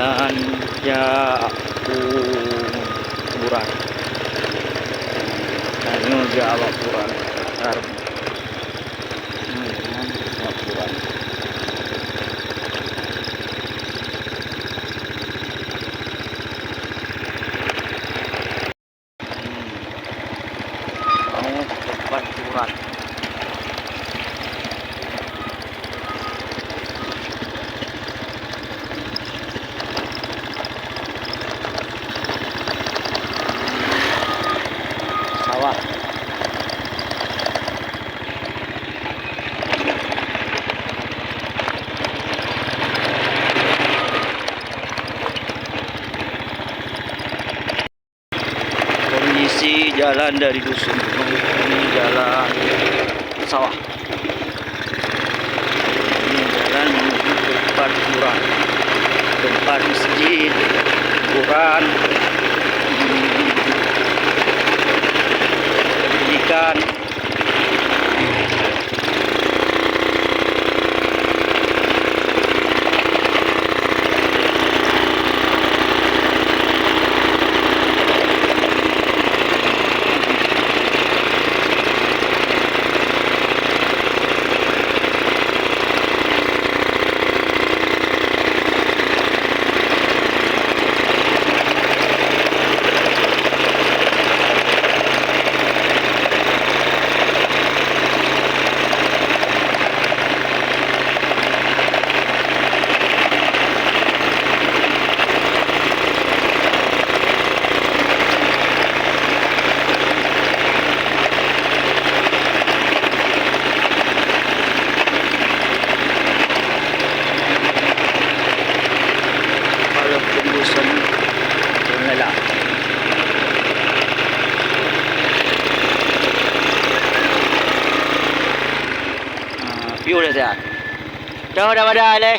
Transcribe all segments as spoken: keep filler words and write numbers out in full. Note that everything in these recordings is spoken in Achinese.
Dan jak u kuburan. Dan nyoe jak bak kuburan. Dar. Hmm, jak kuburan. Hmm. Mau tempat kuburan. Sawah. Kondisi jalan dari dusun ini jalan sawah. Ini jalan menuju tempat kuburan, tempat masjid, kuburan, pendidikan. Kalau tembusan jendela. Ah, piôh dah siat. Dah, dah, dah, leh.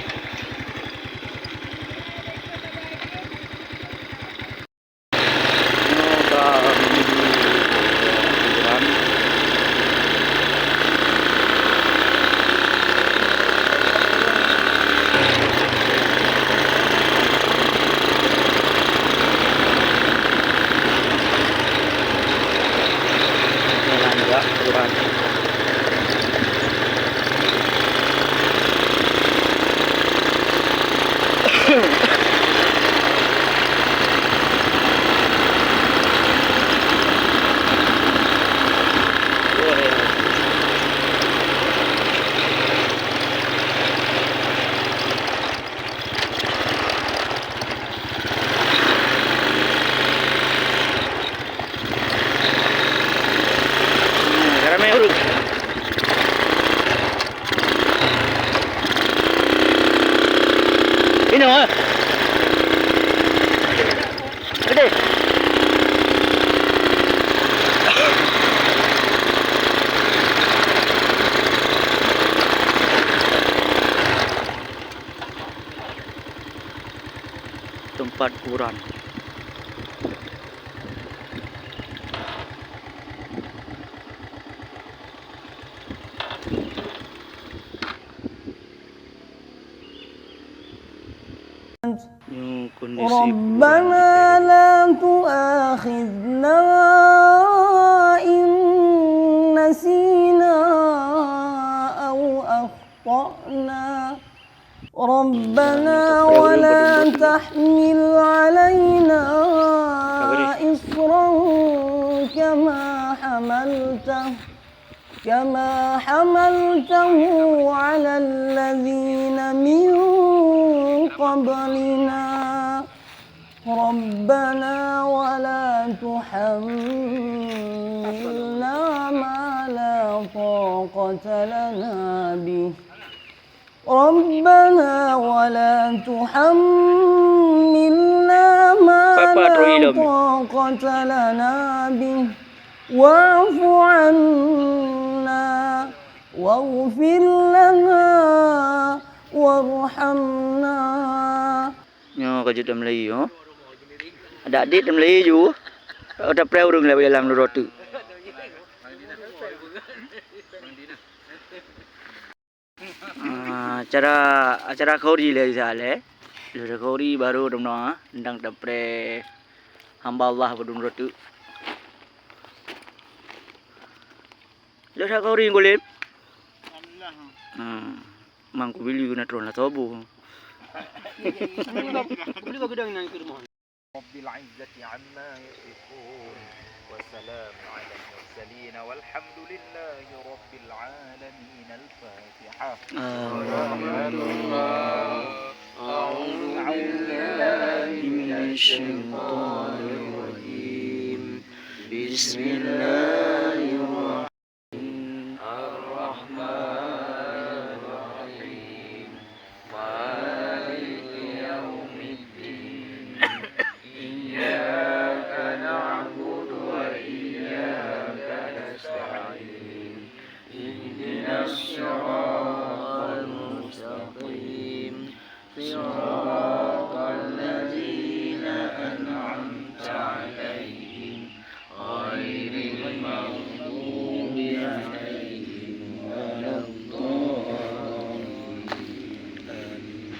Ramai ureueng. Inoe, eh. Gede. Tempat kuburan. Nyoe kondisi ربنا لا تؤاخذنا إن نسينا أو أخطأنا. ربنا ولا تحمل علينا إصرا كما حملته، كما حملته على الذين من قبلنا. ربنا ولا تحملنا ما لا طاقة لنا به. ربنا ولا تحملنا ما لا طاقة لنا به واعف عنا واغفر لنا وارحمنا. Nyoe ka jeuet lam lé, oh. Adak dit lam lé ju. Tapreh ureueng lé jalan lôn teuk. Ah, acara, acara khauri lé Isa lé. Lheueh takuri baru dum noe, endang tapreh hamba Allah padum roh teuk. Lheueh takuri gulém. Alhamdulillah. Hmm. Mang kubili guna troh na sobo. Kubili kau gedang nang ke rumah. رب العزة عما يصفون، وسلام على المرسلين، والحمد لله رب العالمين. الفاتحة. آمين. أعوذ بالله من الشيطان الرجيم. بسم الله الرحمن الرحمن الرحيم. مالك يوم الدين. إياك نعبد وإياك نستعين. اهدنا الصراط المستقيم. صراط الذين أنعمت عليهم غير المغضوب عليهم ولا الضالين. آمين.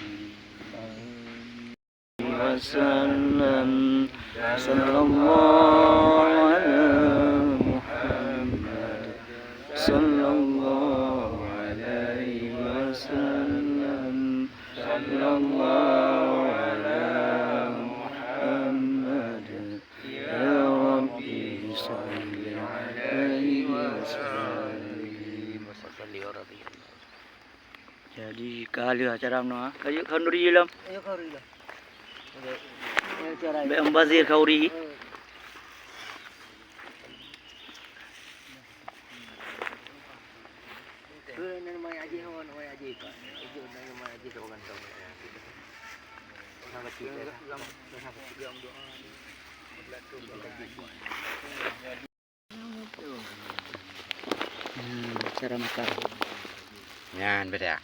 وسلم. صلى الله على محمد. صلى الله عليه وسلم. صلى الله على محمد. يا ربي صل عليه وسلم. Jadi ka lheueh acara meunoe. Ka jeuet khanduri lom. Ayo khanduri lom. Ayo, acara. Bèk membazir khanduri. Hmm, cara makan. Nyan beda.